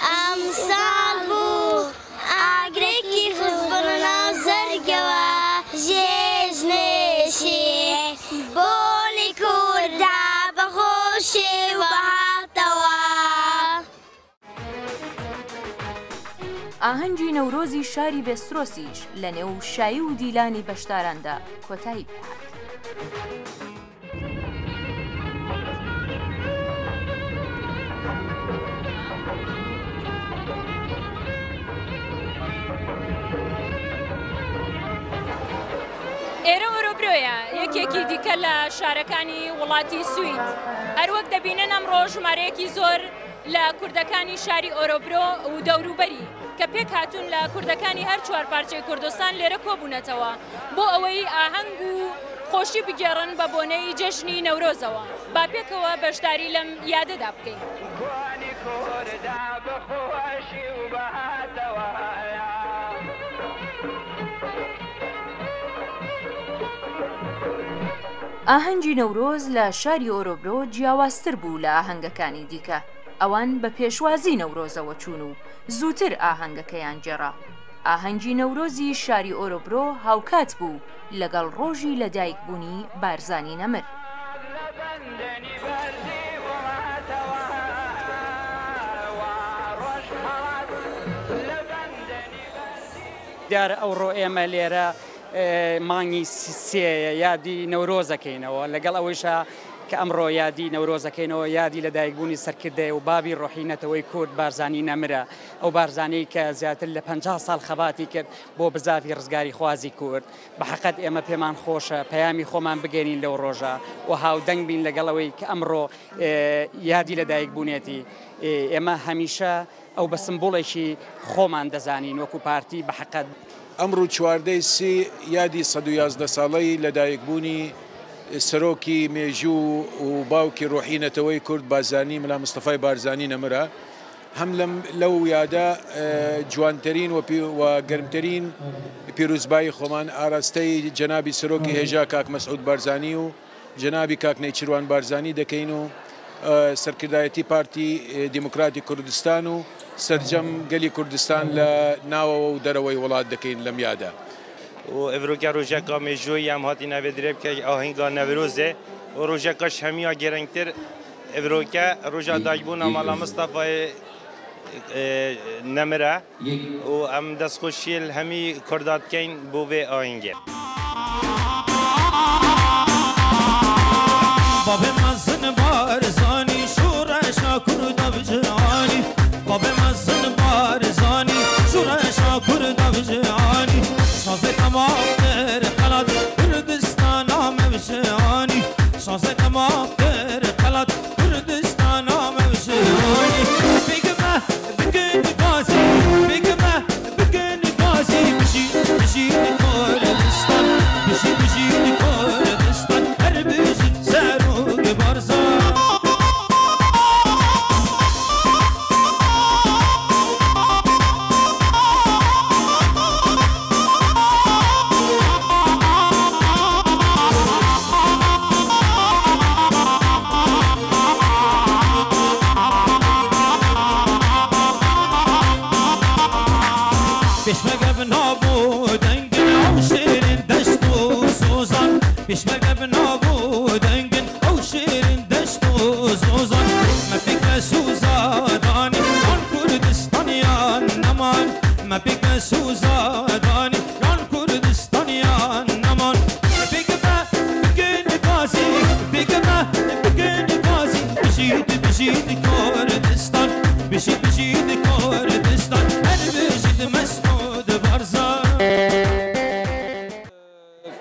ئەمساڵ بوو ئاگرێکی خستبوونە ناو زەرگەوە جێژنێشی بۆنی کوردە بە خۆشی وەهاتەوە. ئاهەنگی نەورۆزی شاری ڤێسترۆسیش لە نێو شایی و دیلانی بەشداراندا کۆتایی پێهات. ئێرە ئۆرۆبرۆیە، یەکێکی دیکە لە شارەکانی وڵاتی سوید. هەروەک دەبینن ئەمڕۆ ژمارەیەکی زۆر لە کوردەکانی شاری ئۆرۆبرۆ و دەوروبەری کە پێکهاتوون لە کوردەکانی هەر چوار پارچەی کوردستان لێرە کۆبوونەتەوە بۆ ئەوەی ئاهەنگ و خۆشی بگێڕن بە بۆنەی جەژنی نەورۆزەوە. با پێکەوە بەشداری لەم یادەدا بکەین. ئاهەنگی نەورۆز لە شاری ئۆرۆبرۆ جیاوازتر بوو لە ئاهەنگەکانی دیکە، ئەوان بە پێشوازی نەورۆزەوە چوون و زووتر ئاهەنگەکەیان گێڕا. ئاهەنگی نەورۆزی شاری ئۆرۆبرۆ هاوکات بوو لەگەڵ ڕۆژی لەدایکبوونی بارزانی نەمر. دیارە ئەوڕۆ ئێمە لێرە مانگی سێیە یادی نەورۆز ئەکەینەوە، لەگەڵ ئەوەیشا کە ئەمڕۆ یادی نەورۆز ئەکەینەوە یادی لەدایکبوونی سەرکردەیە و بابی ڕۆحی نەتەوەی کورد بارزانی نەمرە، ئەو بارزانیەی کە زیاتر لە 50 ساڵ خەباتی کرد بۆ بزاڤی ڕزگاریخوازی کورد. بە حەقەت ئێمە پێمان خۆشە پەیامی خۆمان بگەینین لەو ڕۆژە و هاودەنگ بین لەگەڵ ئەوەی کە ئەمڕۆ یادی لەدایکبوونێتی. ئێمە هەمیشە ئەو بە سمبوڵێکی خۆمان دەزانین وەکو پارتی بە حەقەت. ئەمڕو 14 ی سێ یادی 111 ساڵەی لەدایکبوونی سەرۆکی مێژوو و باوکی ڕۆحی نەتەوەی کورد بارزانی ملا مستەفای بارزانی نەمرە. هەم لەم لەو یادە جوانترین و و گەرمترین پیروزبایی خۆمان ئاراستەی جەنابی سەرۆکی هێژا کاک مەسعود بارزانی و جەنابی کاک نێچیروان بارزانی دەکەین و سەرکردایەتی پارتی دیموکراتی کوردستان و سەرجەم گەلی کوردستان لە ناوەوە و دەرەوەی وڵات دەکەین لەم یادە. و ئڤرۆکە ڕۆژەکا مێژوویی ئەم هاتینە ڤێ درێ بکە ئاهەنگا نەورۆزێ و ڕۆژەکاش هەمیا گرنگتر ئڤرۆکە ڕۆژا دایکبوونا مەلا مستەفای نەمرە و ئەم دەستخۆشیل هەمی کوردا دکەین بۆ ڤێ ئاهەنگێ.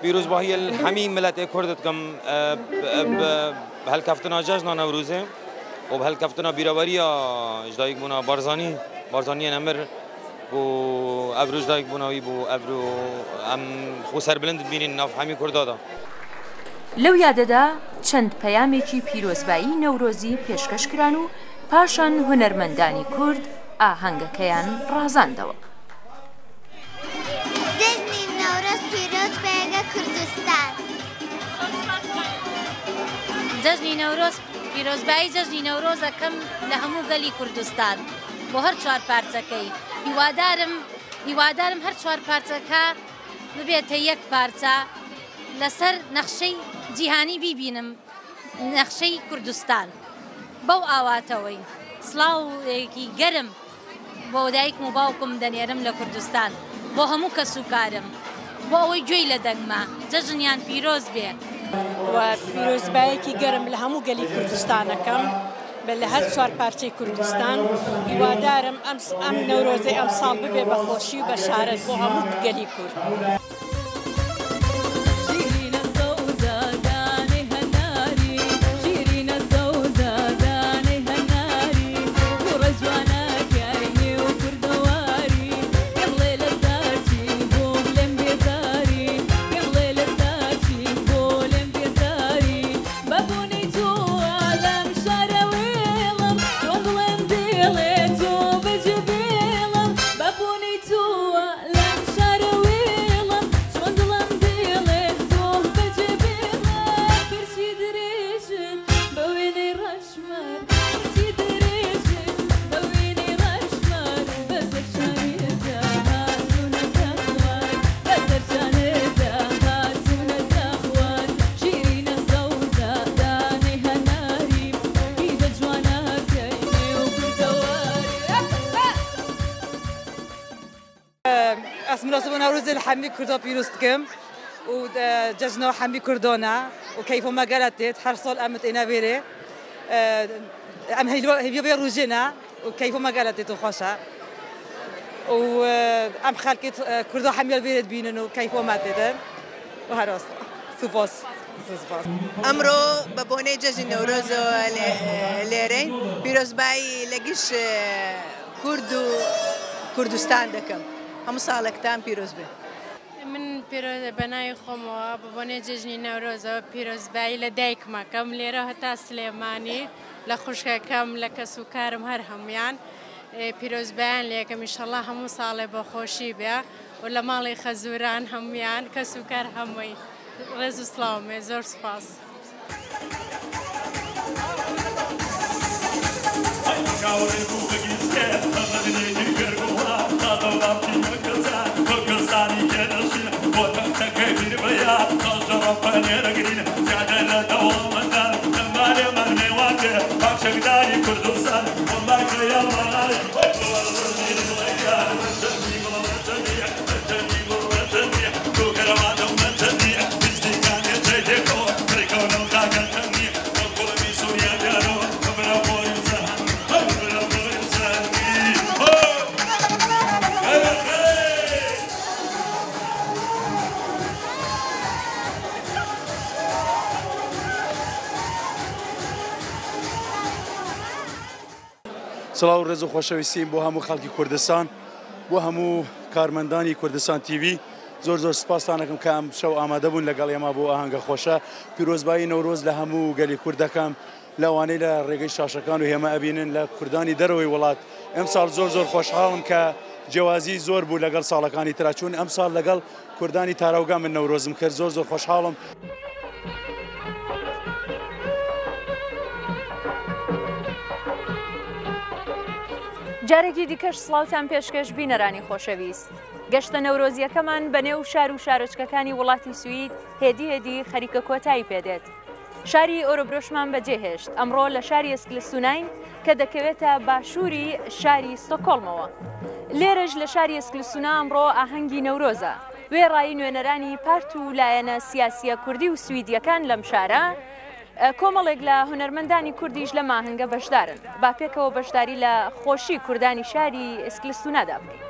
پیرۆزباهیە هەمی ملەتێ کورد دکەم بە هەلکەفتنا جەژنا نەورۆزێ و بە هەلکەفتنا بیرەوەریە ژدایکبوونا بارزانی بارزانیە نەمر و ئەڤرۆ ژدایکبووناوی بوو ئەڤرۆ ئەم خۆ سەربلند دبینین ناف هەمی کوردادا. لەو یادەدا چەند پەیامێکی پیرۆزبایی نەورۆزی پێشکەش کران و پاشان هونەرمەندانی کورد ئاهەنگەکەیان ڕازاندەوە. جەژنی نەورۆز پیرۆز بێگە کوردستان. جەژنی نەورۆز پیرۆزبایی جەژنی نەورۆز ئەکەم لە هەموو گەلی کوردستان بۆ هەر چوار پارچەکەی هیوادارم هیوادارم هەر چوار پارچەکە ببێتە یەک پارچە لەسەر نەخشەی جیهانی بیبینم نەخشەی کوردستان بەو ئاواتەوەی سڵاوێکی گەرم بۆ دایکم و باوکم دەنێرم لە کوردستان بۆ هەموو کەسوکارم بۆ ئەوەی گوێی لە دەنگمە جەژنیان پیرۆز بێ. و پیرۆزبایەکی گەرم لە هەموو گەلی کوردستان ئەکەم لە هەر چوار پارچەی کوردستان هیوادارم ئەم ئەم نەورۆزەی ئەمساڵ ببێ بە خۆشی و بەشارەت بۆ هەموو گەلی کورد. ئەس مناسبە نەورۆزێ لە حەمی کوردا پیرۆز دکەم و جەژنا حەمی کوردانە و کەیف مە گەلە تێت هەر ساڵ ئەمت ئێنە وێرێ ئەم هێویە وێ ڕوژێنە و کەیف مە گەلە تێت و خۆشە و ئەم خەلکێ کوردا حەمیال وێرێت بینن و کەیف مە تێتن و هەر سوپاس. ئەمڕۆ بە بۆنەی جەژنی نەورۆزەوە لێرەین، پیرۆزبایی لە گشت کورد و کوردستان دەکەم، هەموو ساڵێکتان پیرۆز بێ. من بە ناوی خۆمەوە بە بۆنەی جەژنی نەورۆزەوە پیرۆزبایی لە دایکم ئەکەم لێرە هەتا سلێمانی لە خوشکەکەم لە کەسوکارم هەر هەموویان پیرۆزبایان لێکەم ئیشەڵا هەموو ساڵێ بە خۆشی بێ و لە ماڵی خەزوران هەموویان کەسوکار هەمووی ڕێز و سڵاوم هەیە زۆر سوپاس. سڵاو و ڕێز و خۆشەویستیم بۆ هەموو خەڵکی کوردستان بۆ هەموو کارمەندانی کوردستان تیڤی زۆر زۆر سپاستان ئەکەم کە ئەم شەو ئامادە بوون لەگەڵ ئێمە بۆ ئاهەنگە خۆشە پیرۆزبایی نەورۆز لە هەموو گەلی کورد دەکەم لەوانەی لە ڕێگەی شاشەکان و هێمە ئەبینن لە کوردانی دەرەوەی وڵات ئەمساڵ زۆر زۆر خۆشحاڵم کە جیاوازی زۆر بوو لەگەڵ ساڵەکانی ترا چوون ئەمساڵ لەگەڵ کوردانی تاراوگا من نەورۆزم کرد زۆر زۆر خۆشحاڵم. جارێکی دیکەش سڵاوتان پێشکەش بینەرانی خۆشەویست. گەشتە نەورۆزییەکەمان بە نێو شار و شارۆچکەکانی وڵاتی سوید هێدی هێدی خەریکە کۆتایی پێدێت. شاری ئۆرۆبرۆشمان بەجێهێشت، ئەمڕۆ لە شاری ئێسکلستوناین کە دەکەوێتە باشووری شاری ستۆکۆڵمەوە. لێرەش لە شاری ئێسکلستونا ئەمڕۆ ئاهەنگی نەورۆزە. وێڕای نوێنەرانی پارت و لایەنە سیاسییە کوردی و سویدییەکان لەم شارە، کۆمەڵێک لە هونەرمەندانی کوردیش لەم ئاهەنگە بەشدارن. با پێکەوە بەشداری لە خۆشی کوردانی شاری ئێسکلستونادا بکەین.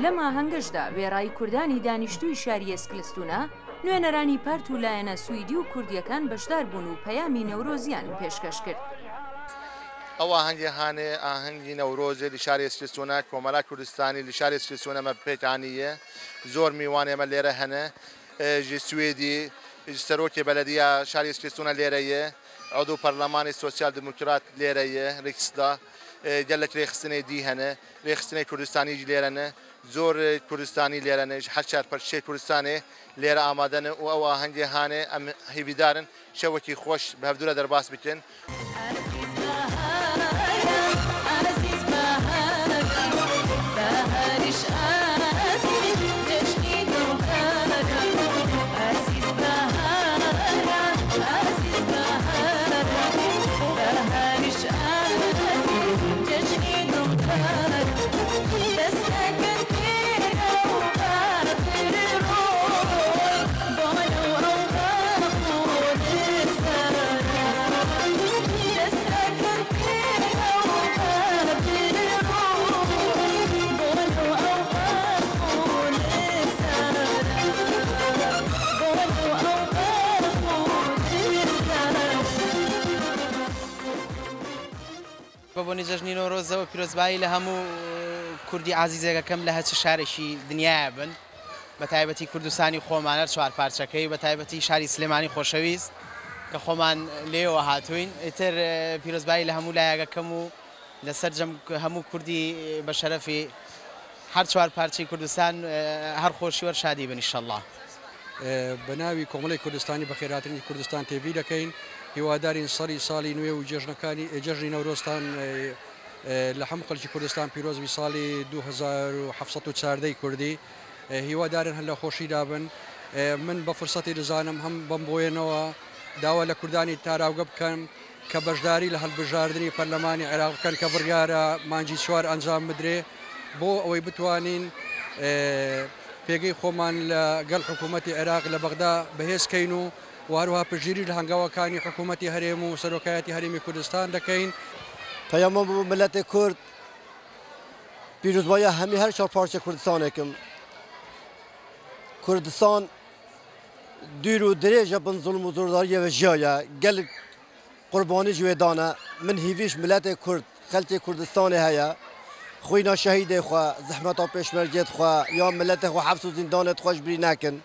لەم ئاهەنگەشدا وێڕای کوردانی دانیشتووی شاری ئێسکلستونا، نوێنەرانی پارت و لایەنە سویدی و کوردییەکان بەشدار بوون و پەیامی نەورۆزیان پێشکەش کرد. ئەو ئاهەنگێ هانێ ئاهەنگی نەورۆزێ لە شاری ئێسکلستونا کۆمەلا کوردستانی لە شاری ئێسکلستونا مە پێک ئانییە زۆر میوانێ مە لێرە هەنە ژ سوێدی ژ سەرۆکێ بەلەدییا شاری ئێسکلستونا لێرەیە عضو پەرلەمانی سۆسیال دموکرات لێرەیە riksdag گەلەک رێخستنێ دی هەنە رێخستنێ کوردستانیش لێرەنە زۆر کوردستانی لێرەنە ژ هەر چار پەرچەی کوردستانێ لێرە ئامادەنە و ئەو ئاهەنگێ هانێ ئەم هیڤیدارن شەوەکی خوەش بە هەڤدوو رە دەرباس بکەن. بە بۆنەی جەژنی نەورۆزەوە پیرۆزبایی لە هەموو کوردی ئازیزێکەکەم لە هەچ شارێکی دنیاە بن بە تایبەتی کوردستانی خۆمان هەر چوار پارچەکەی بە تایبەتی شاری سلێمانی خۆشەویست کە خۆمان لێوە هاتووین ئیتر پیرۆزبایی لە هەموو لایەکەکەم و لە سەرجەم هەموو کوردی بە شەرەفی هەر چوار پارچەی کوردستان هەر خۆشی وەر شادی بن ئیشەڵڵا. بە ناوی کۆمەڵەی کوردستانی بەخێرهاتنی کوردستان تێڤی دەکەین، هیوادارین سەری ساڵی نوێ و جێژنەکانی جەژنی نەورۆزتان لە هەموو خەڵکی کوردستان پیرۆز بی ساڵی 2714 ی کوردی هیوادارن هەر لە خۆشیدا بن من بە فرسەتی دەزانم هەم بەم بۆیەنەوە داوا لە کوردانی تاراوگە بکەم کە بەشداری لە هەڵبژاردنی پەرلەمانی عێراق بکەن کە بڕیارە مانگی چوار ئەنجام بدرێ بۆ ئەوەی بتوانین پێگەی خۆمان لە گەل حکوومەتی عێراق لە بەغدا بەهێز کەین و و هەروەها پشتگیری لە هەنگاوەکانی حکوومەتی هەرێم و سەرۆکایەتی هەرێمی کوردستان دەکەین. پەیامم بۆ ملەتی کورد پیرۆزباییە هەمی هەر چوار پارچە کوردستانێکم کوردستان دوور و درێژە بن زوڵم و زۆرداریەوە ژیایە گەل قوربانی ji wê dane min hîvîş miletê Kurd xelkê Kurdistanê heye xwîna şehîdê xwe zehmeta pêşmergê xwe ya miletê xwe hefs û zîndanê xwe ji birî nekin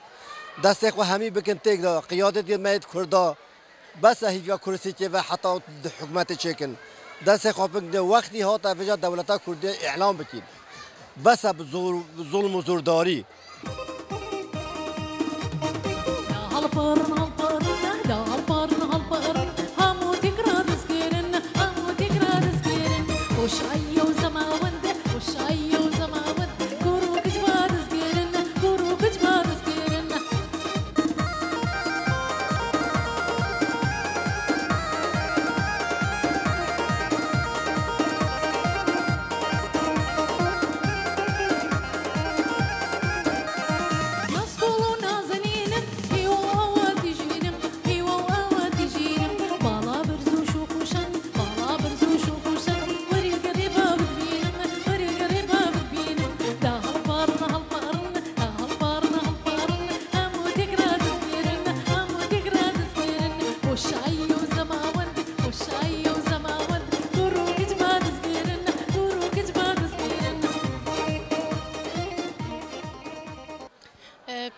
destê xwe hemî bikin têk da qiyadê me Kurda bes e hîviya kursîkê ve heta hikûmetê çêkin destê xwe bikin wextî hate vêca dewleta Kurdî îlan bikîn bes e bi zulm û zordarî.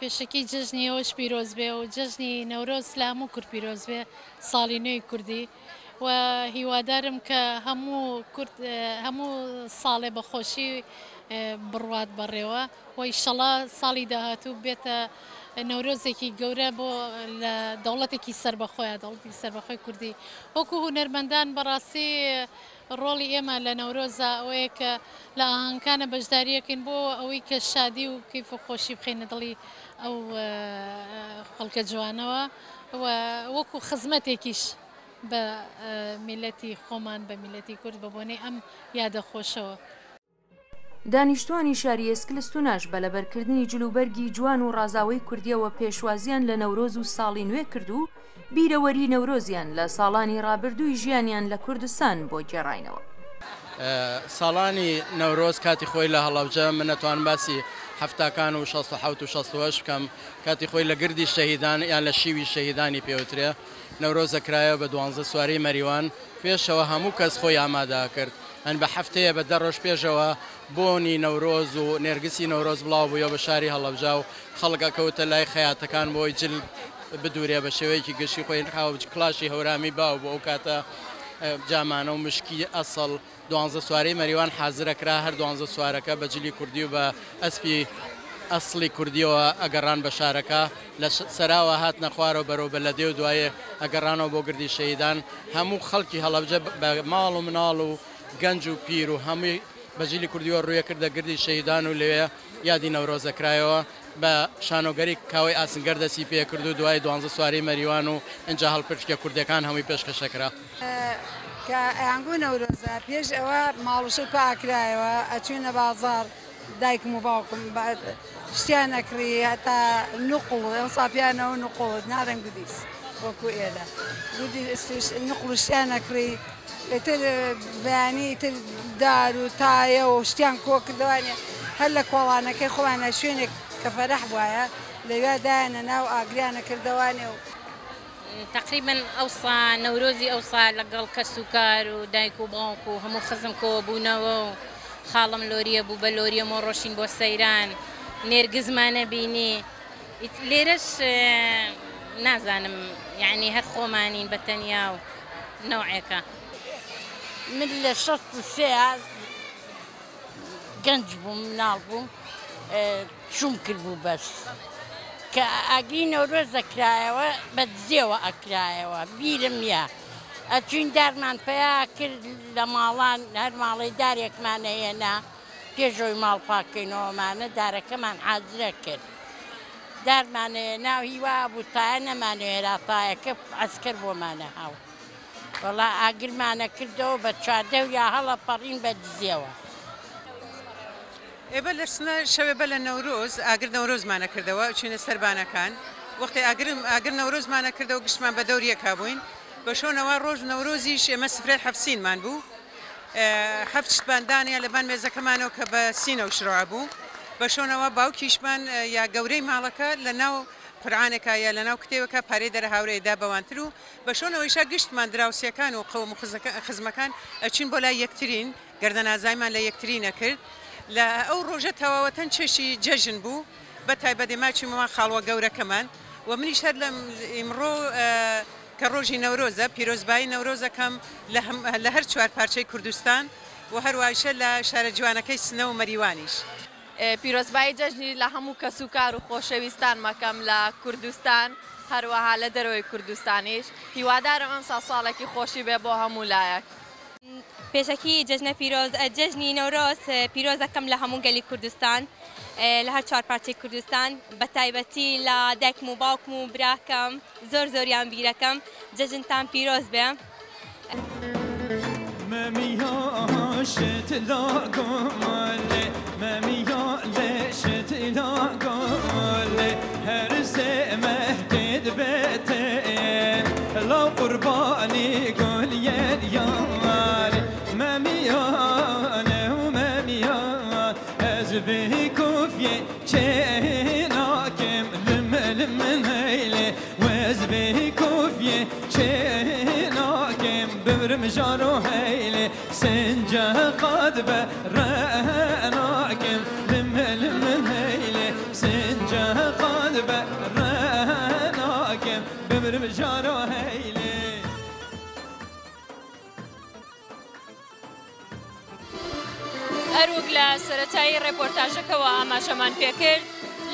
پێشەکی جەژنی ئەوەش پیرۆز بێ و جەژنی نەورۆز لە هەموو کورد پیرۆز بێ ساڵی نوێی کوردی و هیوادارم کە هەموو کورد هەموو ساڵێ بە خۆشی بڕوات بەڕێوە و ئیشەڵا ساڵی داهاتوو بێتە نەورۆزێکی گەورە بۆ لە دەوڵەتێکی سەربەخۆیە دەوڵەتی سەربەخۆی کوردی وەکو هونەرمەندان بەڕاستی ڕۆڵی ئێمە لە نەورۆزا ئەوەیە کە لە ئاهەنگەکانە بەشداریەکەین بۆ ئەوەی کە شادی و کەیف و خۆشی بخەینە دڵی ئەو خەڵکە جوانەوە و وەکو خزمەتێکیش بە میلەتی خۆمان بە میلەتی کورد بە بۆنەی ئەم یادە خۆشەوە. دانیشتوانی شاری ئێسکلستوناش بە لەبەرکردنی جلوبەرگی جوان و ڕازاوەی کوردییەوە پێشوازییان لە نەورۆز و ساڵی نوێ کرد و بیرەوەری نەورۆزیان لە ساڵانی ڕابردووی ژیانیان لە کوردستان بۆ گێڕاینەوە. ساڵانی نەورۆز کاتی خۆی لە هەڵەبجە من ئەتوانم باسی حەفتاکان و 67 و 68 بکەم کاتی خۆی لە گردی شەهیدان یان لە شیوی شەهیدانی پێوترێ نەورۆز ئەکرایەوە بە دوانزە سواری مەریوان پێشەوە هەموو کەس خۆی ئامادە ئەکرد هەن بە هەفتەیە بە دە ڕۆژ پێشەوە بۆنی نەورۆز و نێرگسی نەورۆز بڵاو بوویەوە بە شاری هەڵەبجە و خەڵک ئەکەوتە لای خەیاتەکان بۆی جل بدورێ بە شێوەیەکی گشتی خۆی کلاشی هەورامی باو بۆ ئەو کاتە جامانە و مشکی ئەسڵ دوانزە سوارەی مەریوان حازرەکرا هەر دوانزە سوارەکە بە جلی کوردی و بە ئەسپی ئەسڵی کوردیەوە ئەگەڕان بە شارەکە لە سەراوە هاتنە خوارەوە بەرەو بەلەدێ و دوایێ ئەگەڕانەوە بۆ گردی شەهیدان هەموو خەڵکی هەڵەبجە بە ماڵ و مناڵ و گەنج و پیر و هەمووی بە جلی کوردیەوە ڕوویە کردە گردی شەهیدان و لەوێ یادی نەورۆز ئەکرایەوە بە شانۆگەری کاوەی ئاسنگەر دەستی پێکرد و دوای دوانزە سوارەی مەریوان و ئینجا هەڵپرچکە کوردیەکان هەمووی پێشکەشەکرا. کە ئەیانگوو نەورۆزە پێش ئەوە ماڵ و شت پاکرایەوە ئەچوینە بازاڕ دایکم و باوکم شتیان ئەکڕی هەتا نوقڵ ئەوسا پیانەوە نوقڵ نارەنگ گودیس وەکو ئێرە نوقڵ شتیان ئەکڕی ئیتر بەیانی ئیتر دار و تایە و شتیان کۆ کردوانێ هەر لە کۆڵانەکەی خۆمانە شوێنێک کە فەرەح بوایە لەویا دایانە ناو ئاگریانە کردەوانێ و تەقریبەن ئەوسا نەورۆزی ئەوسا لەگەڵ کەس و کار و دایک و باوک و هەموو خزم کۆبوونەوە و خاڵم لۆریە بوو بە لۆریە مۆ ڕۆشین بۆ سەیران نێرگزمانە بینی لێرەش نازانم یعنی هەر خۆمانین بە تەنیا و نەوعێکە. من لە 63 گەنج بووم مناڵ بووم چووم کردبوو بەس کە ئاگری نەورۆز ئەکرایەوە بە دزێوە ئەکرایەوە بیرم نییە ئەچوین دارمان پەیا کرد لە ماڵان هەر ماڵەی دارێکمان ئەهێنا پێشەوەی ماڵ پاکەینەوەمانە دارەکەمان حازرە کرد دارمان ئەهێنا و هیوا بوو تایە نەمانەوێرا تایەکە عەسکەر بۆمانە هاو وەڵا ئاگرمانە کردەوە بە چواردەوریا هەڵەپەڕین بە دزێوە. ئێ بە لە سنە شەوێ بە لە نەورۆز ئاگر نەورۆزمانە کردەوە چوینە سەر بانەکان وەختێ ئاگر ئاگر نەورۆزمانە کردەوە گشتمان بە دەور یەکا بووین بە شۆنەوە ڕۆژ نەورۆزیش ئێمە سفرەی حەفت سینمان بوو حەفت شتمان دانیا لە بان مێزەکەمانەوە کە بە سینەو شرۆع بوو بە شۆنەوە باوکیشمان یا گەورەی ماڵەکە لە ناو قورعانێکا یا لە ناو کتێوەکە پارەی دەرهاورە ئێدا بەوانتر و بە شۆنەوەیشا گشتمان دراوسێکان و قەوم و خزمەکان ئەچوین بۆ لای یەکترین گەردەنازایمان لە یەکتری نەکرد لە ئەو ڕۆژە تەواوەتەن چێشی جەژن بوو بە تایبەت ئێمە چوومەوە خاڵوە گەورەکەمان و منیش هەر لەم ئیمڕۆ کە ڕۆژی نەورۆزە پیرۆزبایی نەورۆزەکەم لە هەر چوار پارچەی کوردستان و هەروایشە لە شارە جوانەکەی سنە و مەریوانیش. پیرۆزبایی جەژنی لە هەموو کەسوکار و خۆشەویستانم ئەکەم لە کوردستان هەروەها لە دەرەوەی کوردستانیش هیوادارم ئەمساڵ ساڵێکی خۆشی بێ بۆ هەموو لایەک. پێشەکی جەژنە پیرۆز جەژنی نەورۆز پیرۆز ئەکەم لە هەموو گەلی کوردستان لە هەر چوار پارچەی کوردستان بە تایبەتی لە دایکم و باوکم و براکەم زۆر زۆریان بیرەکەم جەژنتان پیرۆز بێ. هەروەک لە سەرەتای ڕێپۆرتاژەکەوە ئاماژەمان پێکرد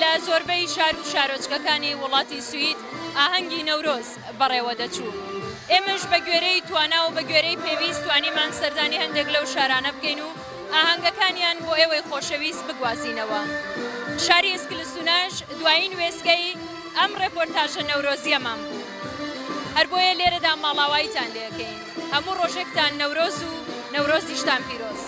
لە زۆربەی شار و شارۆچکەکانی وڵاتی سوید ئاهەنگی نەورۆز بەڕێوە دەچوو. ئێمەش بە گوێرەی توانا و بە گوێرەی پێویست توانیمان سەردانی هەندێک لەو شارانە بکەین و ئاهەنگەکانیان بۆ ئێوەی خۆشەویست بگوازینەوە. شاری ئسکلسوناش دوایین وێستگەی ئەم ڕێپۆرتاژە نەورۆزییەمان بوو. هەر بۆیە لێرەدا ماڵاواییتان لێ ئەکەین. هەموو ڕۆژێکتان نەورۆز و نەورۆزیشتان پیرۆز.